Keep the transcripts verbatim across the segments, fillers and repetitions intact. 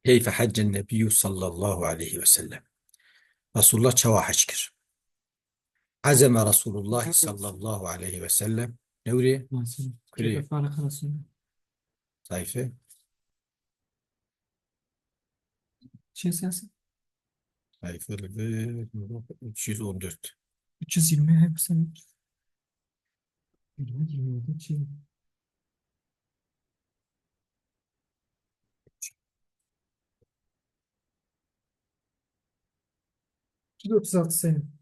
Keyfe haccen nebiyyû sallallahu aleyhi ve sellem. Resulullah çawa hec kir? Azeme Resulullah sallallahu aleyhi ve sellem. Ne wurê? Kurê. Keyfe faraka Resulullah. Sayfa. Çi sesi? Sayfa li vir üç yüz on dört. Üç yüz yirmi hepsi. Yirmi, yirmi yedi, çi? Kilo kızartı senin.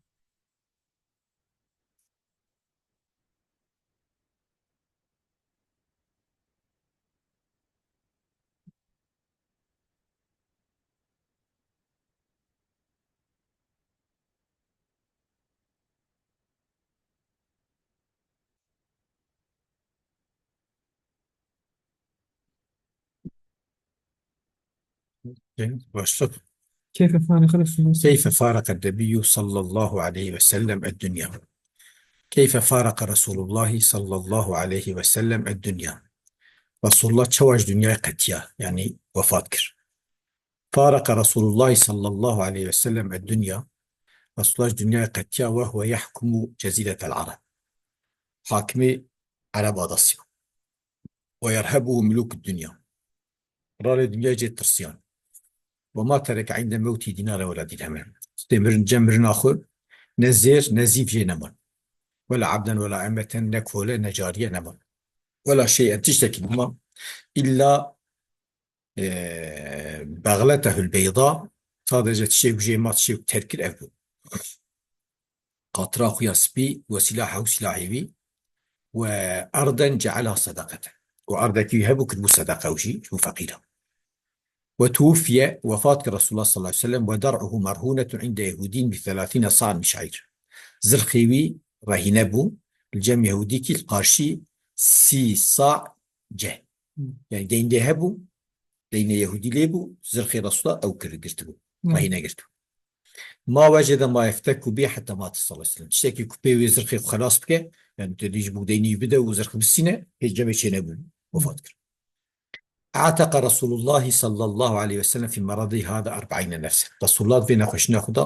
Başlık. Keyfe faraka Resulullah. Keyfe faraka Nebiyyü sallallahu aleyhi ve sellem ed-dünya. Keyfe faraka Resulullah sallallahu aleyhi ve sellem ed-dünya. Resulullah çawa ji dinyayê qetiya, yani wefat kir. Faraka Resulullah sallallahu aleyhi ve sellem ed-dünya. Resulullah ji dinyayê qetiya ve huve yahkumu ceziretel Arab. Hakimê Ereb adasî. Ve yerhebuhu mulûkud dunya. Ralê dinyayê jê tirsiyan. Ve ma tereke inde mewtî dînare wela dîrhemen. Tê mirin, cem mirina xwe ne zêr ne zîv jê neman. Wela abden wela emeten, ne kole ne cariye neman. Wela şey'en, tiştekî neman. Îlla, e, bexletehul beyda, sadece tiştê ku jê ma, tiştê ku terk kir ev bû. Qatira xwe ya spî, we sîlahehu, sîlahê wî, we erden ce'elha sedaqeten. Û erdekî wî hebû, kiribû sedeqe, ew jî ji bo feqîran. Ve tuwuffiye, wefat kir Resulullah sallallahu aleyhi ve sellem, ve der'uhu merhunetun inde yehudîn bi thelathîne sa'an min şe'îr. Zirxê wî rehîne bû, li cem yehudîkî li qarşî sî sa' ceh. Hmm. Yani deyndê hebû, deynê yehudî lê bû, zirxê Resulullah ew kir, girtibû. Hmm. Rehîne girtibû. Ma wecede ma yefteku bî heta mate sallallahu aleyhi ve sellem. Tiştekî ku pê wê zirxê xwe xelas bike, yani tu dî ji bo deynî bide û zirx bisîne, pê cemê çê nebû, wefat kir. A'taka Resulullah sallallahu aleyhi ve sellem fi meradî hada erba'îne nefsen. Resulullah di vê nexweşîna xwe de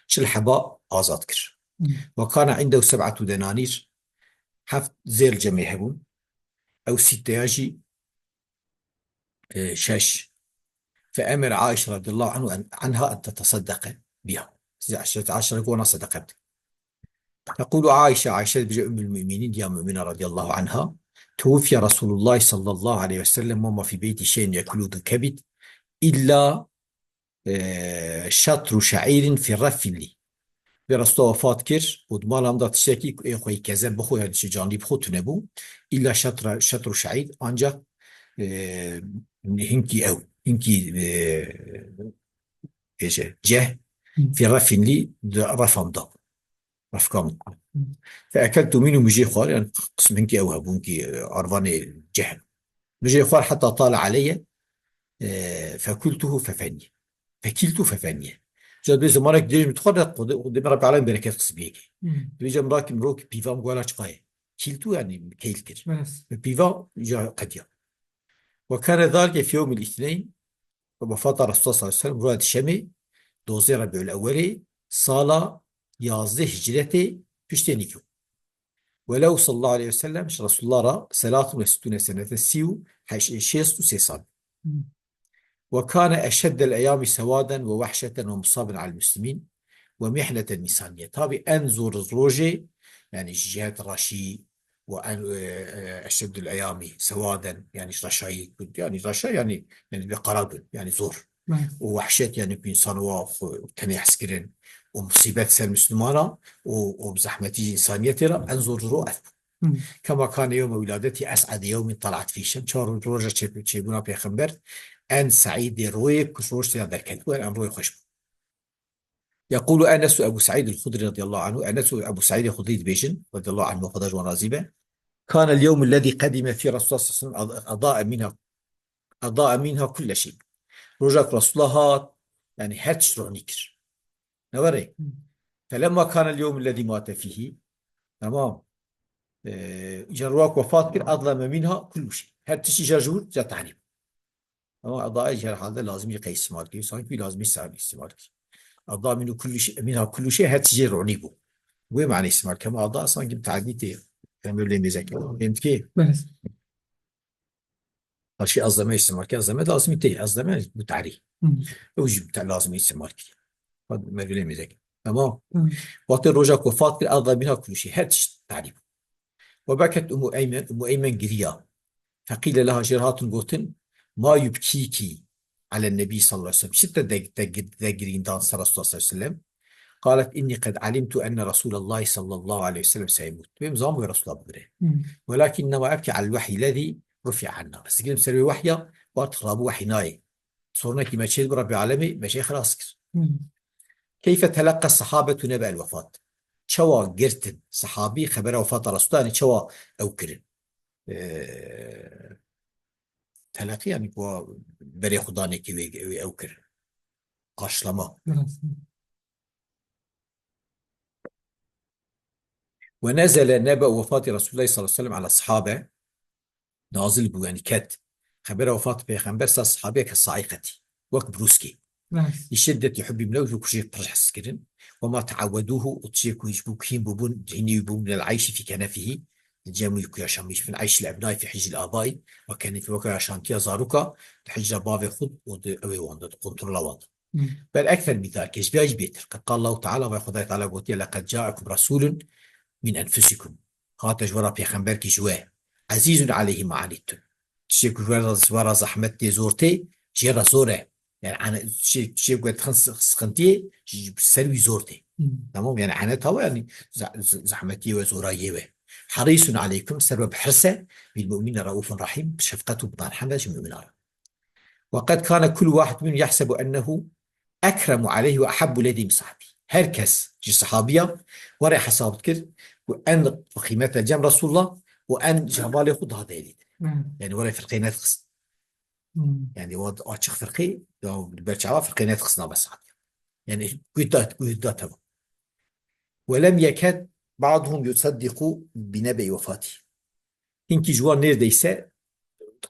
çil heba azad kir. Hmm. Ve kana indehu seb'atu denanîr, heft zêr cemê hebûn. Ew sîtteya jî e, şeş. Fe emere Aişe radiyallahu anhu en, anha en teteseddeqe biha. Size Aişe, Aişe ku ona sedeqe bide. Tekulu Aişe, Aişe dibêje Ummul Mu'minin, ya Mu'mine radiyallahu anha, tuwuffiye Resulullah sallallahu aleyhi ve sellem ve ma fi beyti şey'un yekulu du kebid illa e, şatru şe'îrin fî refin lî. Vê Resulullah wefat kir û di mala min de tiştekî ku ê xwe yî keze bixwe, yani tiştê canlî bixwe tune bû. Îlla şatra, şatru şe'îr, ancak, e, hinkî ew, hinkî, e, bêje, ceh, Hı. fî refin lî, di refa min de bû. Refka min. Hı. Fe ekeltu minhu, min jê xwar, yani qisminkî ew hebûn kî, e, arvanê ceh. Min jê xwar heta tale aleyye, e, fekultuhu fefeniye. Fekiltu fefeniye. Ca dibê zemanek dirêj min dixwar, de, de, de Rabbi Alem bereket qismiyekê. Hı. Dibê ca min rakî, min rokî pîva min gola çiqayê. Kiltu yani keyl kir. Evet. Bi pîva ca qediya. Ve kane zalike fi yevmil îsneyn, wefata Resulullah sallallahu aleyhi ve sellem, roja dişemê, dozdeh Rabiul Ewwelê, sala yazdeh hicretê piştê nîkû. Ve lehu sallallahu aleyhi ve sellem, ji Resulullah ra selatun ve sittûne senete, sî û heş-, şêst û sê sal. Hmm. Ve kane eşeddel eyami sewaden ve wehşeten ve musaben alel muslimin ve mihneten insaniye. Tabi en zor rojê, yani ji cihet reşî, ve en, e, e, eşeddül eyami sewaden, yani reşayî, yani reşa yani, yani bi qara bûn, yani zor. Evet. Û wehşet yani ku însan wa xwe tenê hez kirin û musîbet ser Müslümana û, û bi zehmetî însaniyetê re en zor ro ev bû. Hı. Kema kane yewme wiladetî es'ede yewmin talat fî şems. Çar roja çê-, çêbûna pêxember en seîdê royê ku roj tê de derketibû, yani em royê xweş bû. Yekulu Enes û Ebu Seîd el-Xudrî radiyallahu anhu, Enes û Ebu Seîd el-Xudrî dibêjin, radiyallahu anhu, Xweda ji wan razî be, Kane el-yewm ellezî qedîme fî Resulullah sallallahu aleyhi ve sellem edae minha, edae minha kulle şey. Roja ku Resulullah hat, yani her tişt ronî kir. Ne were? Hı. Felemma kane el-yewm ellezî mate fîhî, tamam. Ee, îcar roja ku wefat kir, adleme minha kullu şey. Her tişt îcar ji wir, îcar tahrîb. Ama eda jî herhalde lazimî qey îstîmal kir. Sanki wî lazimî ser îstîmal kir. Eda mînû kullu şey, mînha kullu şey, her tişt jê ronî bû. Wê manê îstîmal kir. Ama eda sanki bi te'dî tê. Em lê mêze kir. Em dikê. Belê. Qarşî ezleme îstîmal kir. Ezleme lazimî tê. Ezleme bu tarî. Hı. Ew jî te-, lazimî îstîmal kir. Bak, me lê mêze kir. Tamam. Hı. Wextê roja ku wefat kir, eda mînha kullu şey. Her tişt tarî bû. Ve beket Ummu Eymen, Ummu Eymen giriya. Feqîle leha, jê re hatin gotin, "Ma yubkîkî alen Nebî sallallahu aleyhi ve sellem?" Çi te de, de, de girîndan ser Resulullah sallallahu aleyhi ve sellem? Qalet, "Inni qed alimtu enne Resulallahî sallallahu aleyhi ve sellem seyemût." Bêm zan wê Resulullah bimire. Hmm. "Welakin innema ebkî alel wehyi lezî rufi'a anna." Ez digirim ser wê wehya, bar tixrabû wehy nayê. Sorunekî me çê bi Rabbê alemê, me çê xilas kir. Hmm. Keyfe telaqqa sahabetu nebe'el wefat. Çawa girtin sahabî xebera wefata Resulullah, yani çawa ew kirin? Ee, teleqî, yani ku berê xwe danê kî wê, wê ew kir. Karşılama. Evet. Ve nezele nebe wefatî Resulullah sallallahu aleyhi ve sellem ala sahabe. Nazil bû, yani ket. Xebera wefat pêxember ser sahabeyeke saîqetî. Wek brûskê. Evet. Li şiddetî hubbî min, ew ku jê pir hez kirin. Ve ma te'ewwedûhu, û tiştê ku ji bo ku hîn bûbûn, hînî wî bû minel eyşî fî kenefihî, li cem wî ku yaşamîş bin, eyşî l ebnayî fî hicrî l abayî, ve kenefî weke yaşantiya zaroka, di hicra bavê xwe û di ew ê wan de, di kontrola wan de. Hı. Bel ekser min zalike, ji vê jî bêtir. Qed qal Allahu Teala, ve Xwedayê Teala gotiye, "Leqed caekum rasulun min enfusikum." Hate ji we re pêxemberkî ji we. "Ezîzun aleyhi ma anîttum." Tiştê ku ji we re, ji we re zehmet tê, zor tê, jê re zor e. Yani, ene, tiştê, tiştê ku dixin si-, sixintiyê, ji, ji ser wî zor tê. Hmm. Tamam, yani, ene tawa, yani, ze-, ze-, zehmetiyê we, zorayiyê we. "Harisun aleykum", ser we bi hirs e, "bil mu'minîne reufun rahîm", bi şefqet û bi merhemet ji mu'mina re. "Ve qed kane kullu wahid minhum yahsebu ennehu ekremu aleyhi ve ahabbu leyhi min sahibi." Her kes ji sahabiya were hesab dikir ku en bi qîmet e cem Resulullah û en ji hevalê xwe daha değerlidir. Hmm. Yani were firqê nedixist. Hmm. Yani o açık firqê, ya li ber çava firqê nedixist nave sahabiya. Yani guhda, guhda teva. "Ve lem yeked ba'duhum yusaddiqu bi nebe'i wefati." Hinkî ji wan nêrdeyse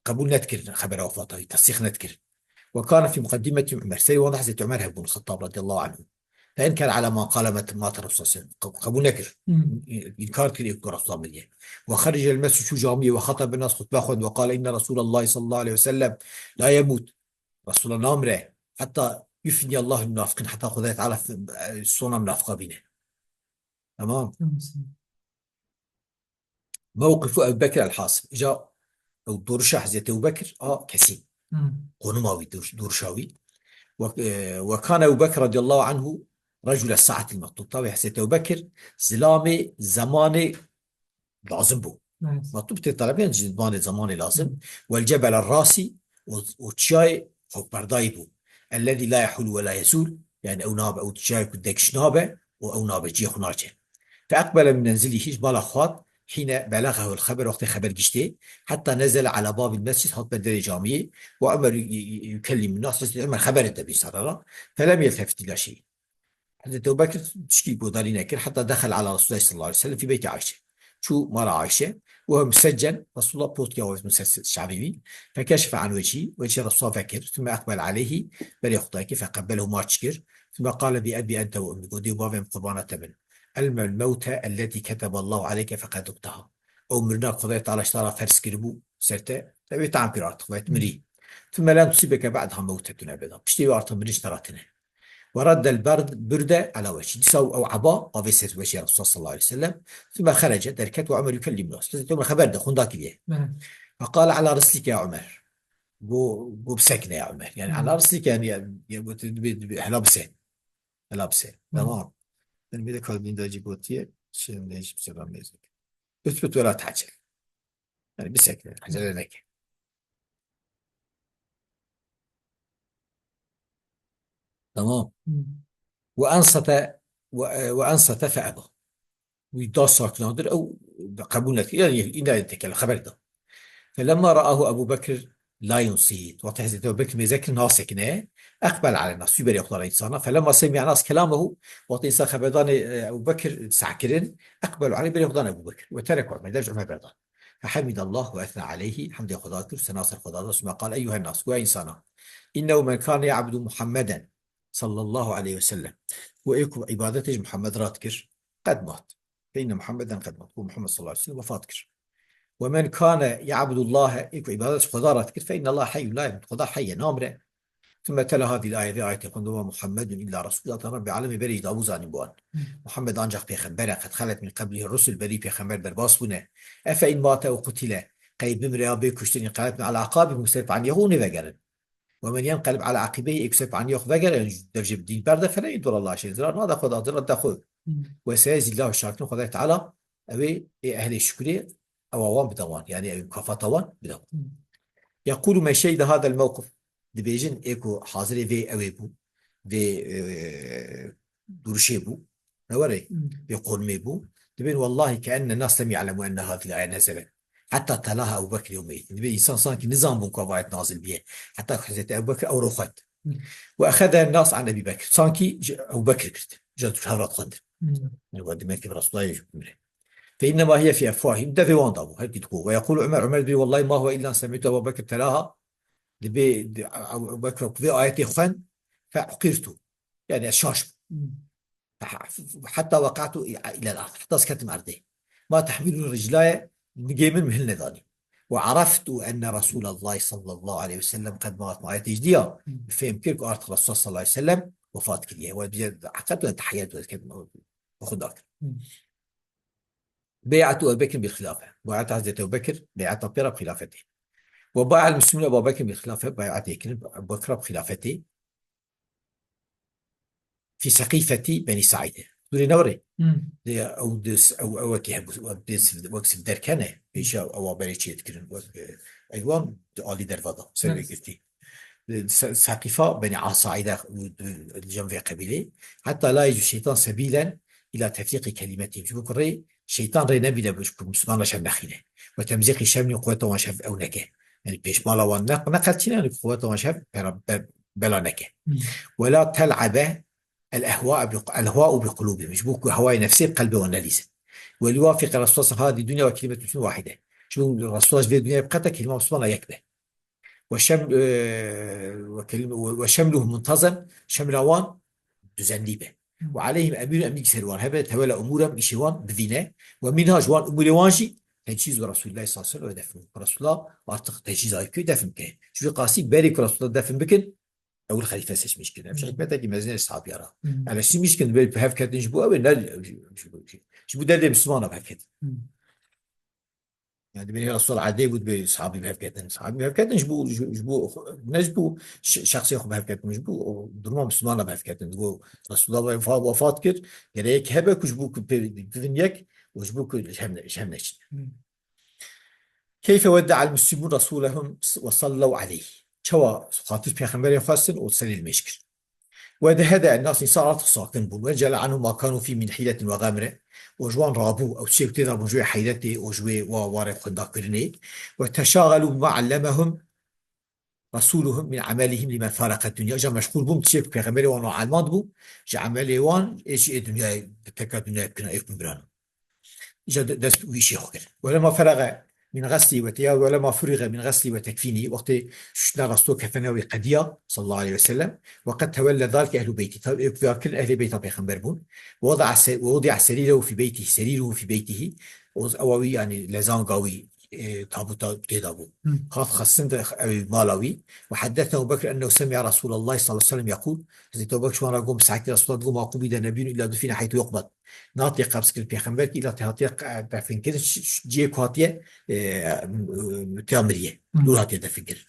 qebûl nedikir xebera wefata wî, tesdîq nedikir. "Ve kane fî muqedîmetî Umer." Serî wan de Hezretî Umer hebûn, Xettab radiyallahu anhu. Fe enkere ala ma qale met-, mate Resulullah sallallahu aleyhi ve sellem. Qe-, qebûl nekir. Hmm. Î-, înkar kir ê ku Resulullah miriye. "Ve xerece el mescid", çû camiyê, "ve xetebe nas", xutbe xwend, "ve qale inne Resulallahî sallallahu aleyhi ve sellem la yemût." Resulullah namire. "Heta yufniyallahu munafiqîn", heta Xwedayê Teala f-, sona munafiqa bîne. Tamam. Tamam. Mewqifu Ebu Bekir el-Hasim. Îca ew dorişa Hezretî Ebu Bekir a kesî. Hmm. Konuma wî, dor-, dorişa wî. Ve, e, ve kane Ebu Bekir radiyallahu anhu recule sa'atil metlub. Tabi Hezretî Ebu Bekir zilamê zemanê lazim bû. Evet. Metlub tê telebên ji zimanê, zemanê lazim. Hı. Wel cebel el-rasî, û, û çiyayê xweberdayî bû. Ellezî la yehûl ve la yezûl, yani ew nabe, ew çiyayê ku degiş nabe û ew nabe cihê xwe naçe. Fe eqbele min menzilî, hîç bala xwat, hîne belexehul xeber, wextê xeber giştê, heta nezele ala babil mescid, hat ber derê camiyê, ve Umer yu-, yu-, yu-, yukellimun nas, Hezretî Umer xeber dide bî sara ra, felem yeltefit ila şey. Hezretî Ebu Bekir tişkî guhdarî nekir, heta dexel ala Resulullah sallallahu aleyhi ve sellem fî beyti Ayşe. Çû mala Ayşe, ve huve museccen, Resulullah potkiya wê ser şevê wî, fekeşefe an wecihî, wecihê Resulullah vekir, thumme eqbel aleyhî, berê Xwedayê kir, feqebbelehu, maç kir, thumme qale bi ebi ente ve ummi, got, dê û bavê min qurbana te bin. Elmel mewte elletî keteballahu aleyke feqed zukteha. Ew mirina ku Xwedayê Teala ji te re ferz kiribû ser te, te wê tam kir artık, wê mirî. Thumme lem tusîbeke ba'daha mewtetun ebeda. Piştî wê artık mirin ji te re tune. Ve raddel berd-, burde ala wecî. Dîsa ew eba avê ser wecî Resulullah sallallahu aleyhi ve sellem. Thumme xerece, derket, ve Umer yukellimun nas. Hezretî Umer xeber de, xunda kiriye. Evet. Ve qale ala rislike ya Umer. Got, got bisekine ya Umer. Yani, hı, ala rislike, yani, ya, ya, got, dibe, dibe, hela bise. Hela bise. Hı. Tamam. Yani, bir de kalbinde acı gotiye, şey, ne, hiçbir şey ben. Uthbut ve la te'cel. Yani, bisekine, acele neke. Tamam. Hı. Ve ensete, ve, ve ensete fe eba. Wî da saknadir, ew qebûl nekir. Yani, îna tekele, xeber da. Felemma ra'ahu Ebu Bekir la yunsît. Wextê Hezretî Ebu Bekir mêze kir, nasekine. Eqbel ale nas, wî berê xwe da insana. Felemma semi'a nas kelamehu. Wextê insan xeberdanê, e, Ebu Bekir seh kirin, eqbelu ale, berê xwe dan Ebu Bekir. Ve terek Umer, der ji Umer berdan. فحمد الله وأثنى عليه, hemdê Xweda kir, sena ser Xweda da, ثم قال: أيها الناس, ya însana, إنه من كان يعبد محمدا صلى الله عليه وسلم, û ê ku îbadetê ji Muhammed re dikir, qed mat. فإن محمدا قد مات, ku Muhammed sallallahu aleyhi ve sellem wefat kir. ومن كان يعبد الله, ê ku îbadet ji Xweda re dikir, فإن الله حي لا يموت, Xweda hey e, namire. ثم تلا هذه الآية, vê ayetê xwend: وما محمد إلا رسول, zaten Rabbê alemê berê jî dabû zanîn bi wan. Muhammed ancak pêxember e, قد خلت من قبله الرسل, berî pêxember derbas bûne. أفإن مات أو قتل, qey bimire ya bê kuştin, انقلبتم على أعقابكم, ser paniya xwe hûn ê vegerin. ومن ينقلب على عقبيه, ê ku ser paniya xwe vegere, yani dev jê bi dîn berde, فلن يضر الله شيئا, zirar nade xwe da, zirar de xwe. وسيجزي الله الشاكرين, Xwedayê Teala ew ê, ê ehlê şukurê, ewa wan bide wan, yani ew mukafata wan bide wan. يقول من شهد هذا الموقف, dibêjin ê ku hazirê vê ewê bû, vê, e, duruşê bû, ne were, vê qonimê bû, dibên: والله كأن الناس لم يعلموا أن هذه الآية نزلت حتى تلاها أبو بكر يومئذ. Dibê însan sankî nizanbûn ku ev ayet nazil bûye. Heta ku Hezretî Ebu Bekir ew ro xwend. وأخذها الناس عن أبي بكر. Sankî ji Ebu Bekir girt. Ji hev re dixwendin. Yani, we demek ki Resulullahê ji bimre. فإنما هي في أفواههم, devê wan da bû, her kî digot. ويقول عمر, Umer dibê: والله ما هو إلا أن سمعت أبا بكر تلاها. Dibê, di, Ebu Bekir ku vê ayetê xwend, فعقرت. Yani ez şaş bûm. حتى وقعت إلى الأرض, heta ez ketim erdê. ما تحمله رجلاي, nigê min min hil nedanî. وعرفت أن رسول الله صلى الله عليه وسلم قد مات. Ma ayetê jî diya, fêm kir ku artık Resulullah sallallahu aleyhi ve sellem wefat kiriye. Ve bize heqet ve tehiyyat ve kedim xwe da kir. بيعة أبي بكر بالخلافة. Bayeta Hazreti Ebu Bekir, bayeta pê re bi xilafetê. وبايع المسلمون أبا بكر بالخلافة, bayetê kirin Ebu Bekir bi xilafetê. في سقيفة بني ساعدة. Sûrê ne were? Lê ew di s-, ew, ew wekî hebû, ew dê siv-, wek siv derkene, pêşiya ewa berê çê dikirin, wek, e, eywan di alî derva da, ser vê girtî. Di Se-, Seqîfa Benî Saîde, û di, di cem vê qebîlê. حتى لا يجد الشيطان سبيلا إلى تفريق كلمتهم. Ji bo ku rê şeytan rê nebîne, ji ku Misliman re şev nexîne. وتمزيق شملهم, quweta wan şev ew neke. Yani pêşmala wan ne, neqetîne, yani quweta wan şev pera-, be-, bela neke. ولا تلعب الأهواء بق-، الأهواء بقلوبهم. Ji bo ku hewayê nefsê bi qelbê wan nelîzin. وليوافق رسول الله هذه الدنيا وكلمة واحدة. Ji bo Resulullah ji vê dinyayê biqete kelîma Mislimana yek be. وشم-، e, وكلمة، و-، وشملهم منتظم, şemla wan düzenlî be. وعليهم أمير, emîr ser wan hebe, تولى أمورهم, îşê wan bivîne. ومنها, ji wan umûrê wan jî, تجهيز رسول الله صلى الله عليه وسلم ودفنه. Resulullah artık tecîz ayê kê defn bike. Ji vê qasî berê ku Resulullah defn bikin, ewil xelîfe seçmiş kirin. Ev jî hikmetekî mezin e sahabiya re. Ele seçmiş kirin, bi hev ketin ji bo ew ê, ne ji bo, ji bo derdê Mislimana bi hev ketin. Yani, dibê Resul erdê bû, dibê sahabî bi hev ketin. Sahabî bi hev ketin ji bo, ji, ji bo, ne ji bo ş-, şexsê xwe bi hev ketin, ji bo duruma Mislimana bi hev ketin. Digo, Resulullah wefa-, wefat kir, gerek hebe ku ji bo ku pê bibin yek û ji bo ku ji hev ne-, ji hev neçin. كيف ودع المسلمون رسولهم وصلوا عليه. Çawa xatir pêxemberê xwestin û serê li mêj kir. وهدأ الناس, însan artık sakin bûn. وانجلى عنهم ما كانوا فيه من حيلة وغمرة. Û ji wan rabû, ew çêk tê de bûn ji wê heyretê û ji wê wa warê xwenda kirinê. وتشاغلوا بما علمهم رسولهم من عملهم لمن فارق الدنيا. Îca meşxûl bûn, tiştê ku pêxemberê wan wan elmand bû, ji emelê wan ê jî ê dinyayê, bi teka dinyayê bikirina ê ku birana. Îca de-, dest bi wî îşê xwe kir. ولما فرغ من غسله وت-، ya ولما فرغ من غسله وتكفينه, wextê şuştina Resul kefena wî qediya, sallallahu aleyhi ve sellem, وقد تولى ذلك أهل بيته. Tabi ê ku vêya kirin ehlê beyta pêxember bûn. ووضع س-، ووضع سريره في بيته, سريره في بيته. O, ewa wî, yani lezanga wî, e, tabuta tê de bû. Hat xistin de ew mala wî. وحدث أبو بكر أنه سمع رسول الله صلى الله عليه وسلم يقول. Hezreti Ebu Bekir ji wan re got, bi saetî Resulullah digot, ما قبض نبي إلا دفن حيث يقبض. Natiye qebz kirin pêxember ki îla tê hatiye qe-, defn kirin, ş-, ş-, cihê ku hatiye, e, tê miriye. Dûr hatiye defn kirin.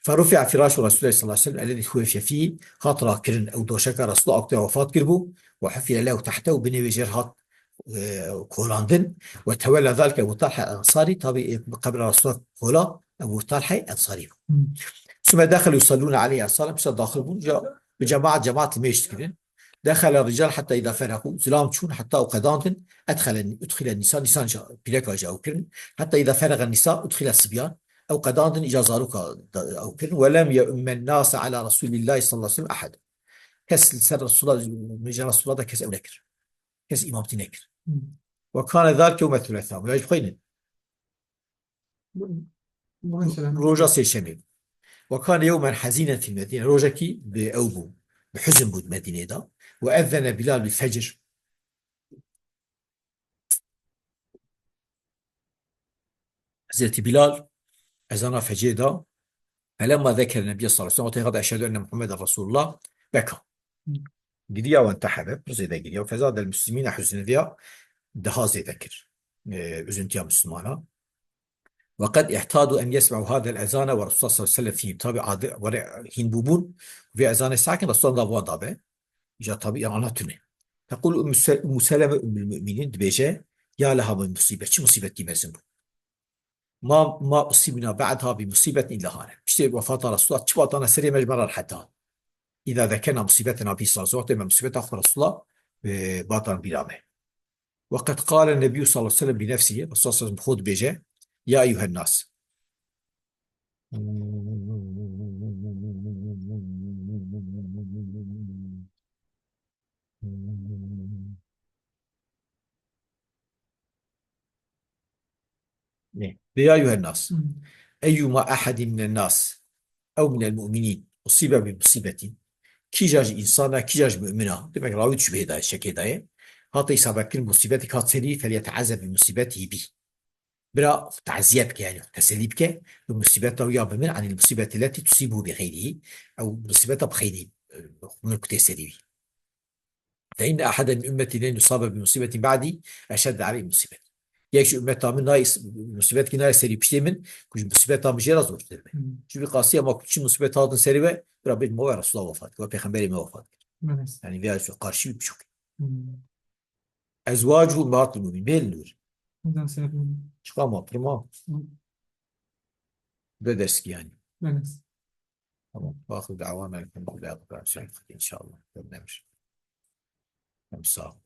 فرفع فراش رسول الله صلى الله عليه وسلم الذي توفي فيه, hat rakirin ew doşeka Resulullah, ew wextê wefat kiribû, وحفر له تحته, binê wê jêr hat, e, kolandin, وتولى ذلك أبو طلحة الأنصاري, tabi, e, bi qebra Resulullah kola Ebu Talha Ensarî bû. ثم دخلوا يصلون عليه الصلاة, pişta daxil bûn, ca, bi cemaat, cemaat li mêj dikirin. دخل الرجال حتى إذا فرغوا, zilam çûn, heta ew qedandin, أدخل، أدخل النساء, nîsan, nîsan jî, pîreka jî ew kirin, حتى إذا فرغ النساء أدخل الصبيان, ew qedandin, îca zaroka da ew kirin, ولم يؤم الناس على رسول الله صلى الله عليه وسلم أحد. Kes li ser Resulullah, mêja Resulullah da kes ew nekir. Kes îmamtî nekir. وكان ذلك يوم الثلاثاء, ya ji xwe ne. Bugün selam. Roja sêşemê bû. Ve kane yewmen hazînen fîl Medîne. Rojekî bi ew bû. Bi huzn bû di Medînê de. Ve ezzene Bilal bil fecr. Hezretî Bilal ezana fecrê da. Felemma zekere Nebiyye sallallahu aleyhi ve sellem, wextê qala eşhedü enne Muhammeden Resulullah, beka. Giriya, ve intehebe, pir zêde giriya. Fezadel muslimîne huznen, viya daha zêde kir. E, üzüntüya Müslümana. Ve qed ihtadu en yesme'u hadel ezane ve Resulullah sallallahu aleyhi ve sellem fîhim. Tabi adi, were hîn bûbûn, vê ezanê sakin Resulullah da vada be. Îca tabi ana tune. Tequl Ummu Se-, Ummu Seleme Ummul Mu'minin dibêje, ya leha min musîbet, çi musîbetî mezin bû. Ma, ma usîbna ba'dha bi musîbetin illa hane. Piştê wefata Resulullah çi vatana serê me ji me re rehet da. Îza zekena musîbetena bî sallallahu aleyhi ve sellem, wextê me musîbeta xwe Resulullah, e, batan bîra me. Ve qed qale Nebiyyu sallallahu aleyhi ve sellem bi nefsî, Resulullah sallallahu aleyhi ve sellem bi xwe dibêje, ya eyyuhen nas. Ne? Ve ya eyyuhen nas. Hmm. Eyyuma ahadin minen nas ew minel mu'minin usibe bi musibetin. Kîja ji însana, kîja ji mu'mina, demek rawî şubhê daye, şekê daye. Hate îsabetkirin musîbetek hat serî, felyete'ezze bi musîbetî bî. Bira tazîye bike, yanî teselî bike. Bi musîbeta wî ya bi min, anîl musîbetî letî tusîbû bi xeyrî. Ew musîbeta bi xeyrî, e, min kutê serî wî. Fe inne ahaden min ummetî len yusabe bi musîbetin ba'dî eşedde aleyh musîbet. Yek ji ummeta min nayê s-, musîbetkî nayê serî piştê min, ku ji musîbeta min jê re zortir be. Hmm. Ji vî qasî, ema ku çi musîbet hatin serî we, bira bêjin me we Resulullah wefat kir, we pêxemberê me wefat kir. Belê. Yanî vê karşî wî biçûk. Hmm. Ezwacuhu ummahatul mu'minin. Mêl nûr. Bundan sebep oldu. Çıkama, prima. Hı. Ve derski yani. Belê. Tamam. Ve ahiru da'vana elhamdülillahi rabbil alemin. İnşallah. Görmemiş. Hem sağ olun.